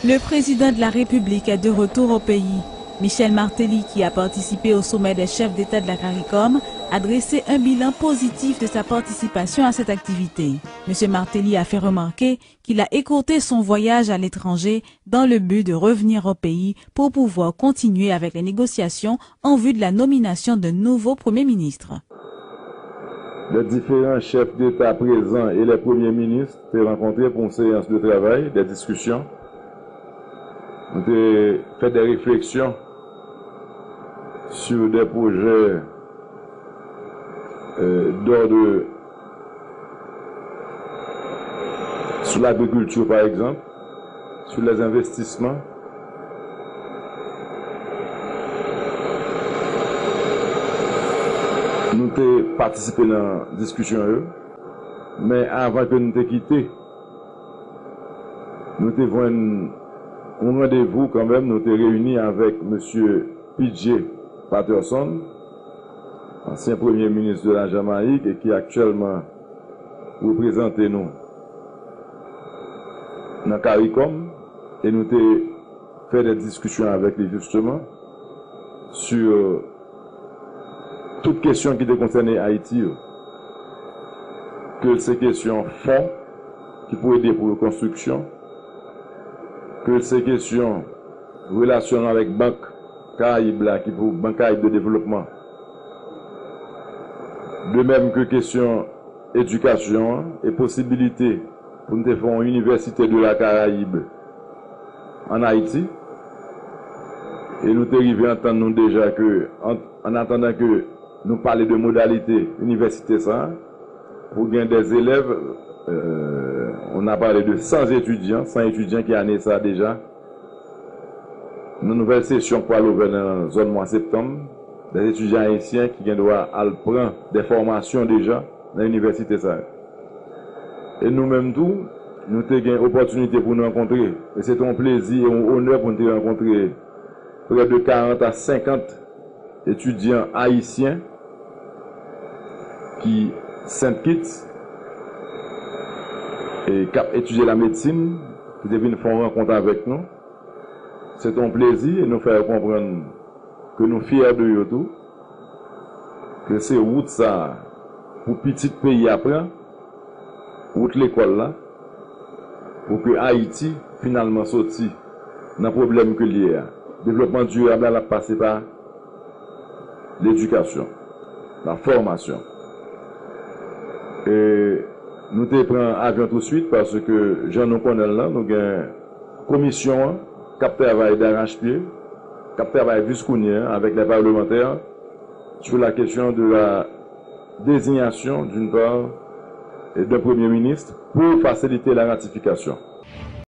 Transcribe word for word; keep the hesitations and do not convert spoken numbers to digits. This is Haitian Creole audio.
Le président de la République est de retour au pays. Michel Martelly, qui a participé au sommet des chefs d'État de la CARICOM, a dressé un bilan positif de sa participation à cette activité. Monsieur Martelly a fait remarquer qu'il a écourté son voyage à l'étranger dans le but de revenir au pays pour pouvoir continuer avec les négociations en vue de la nomination d'un nouveau Premier ministre. Les différents chefs d'État présents et les premiers ministres te rankontre pou yon seyans de travay, de diskisyon. Nou te fè de refleksyon sur des projets euh, d'ordre sur l'agriculture, par exemple, sur les investissements. Nou te patisipe nan diskisyon yo, men avan ke nou te kite, nou te jwenn yon randevou kanmenm, nou te reyini avèk mesye P J Patterson, ansyen premye minis de la Jamayik e ki aktyèlman reprezante nou nan CARICOM, e nou te fè de diskisyon avèk li jisteman sur tout kesyon ki te konsène Ayiti yo. Ke se kesyon fon ki pou ede pou rekonstriksyon, ke se kesyon relasyon nou avèk Bank Karayib la ki pou Bank Karayib de Devlopman. De menm ke kesyon edikasyon an e posibilite pou nou te fè yon inivèsite de la Karayib ann Ayiti. E nou te rive antann nou deja ke, an, an atandan ke nou pale de modalite inivèsite sa a, pou gen de elèv, euh, on a parlé de san etidyan, san etidyan ki ane sa deja, nan nouvèl sesyon k pral ouvè nan zòn mwa septanm, de etidyan ayisyen ki gen dwa al pran de fòmasyon deja nan inivèsite sa yo. E nou menm tou, nou te gen opòtinite pou nou rankontre, e se te yon plezi e yon onè pou nou te rankontre prè de karant a senkant etidyan ayisyen ki Sent Kits e k ap etidye lamedsin, ki te vin fè yon rankont avèk nou. Se te yon plezi e nou fè yo konprann ke nou fyè de yo tou, ke se wout sa a pou pitit peyi a pran, wout lekòl la, pou ke Ayiti finalman soti nan pwoblèm ke l ye a. Devlopman dirab la, l ap pase pa ledikasyon, la fòmasyon. E nou te pran avyon touswit paske, jan nou konnen l lan, nou gen komisyon an k ap travay darachpye, k ap travay jiskounye a avèk lè palmantè sur la question de la désignation, d'une part, et d'un Premier ministre pour faciliter la ratification.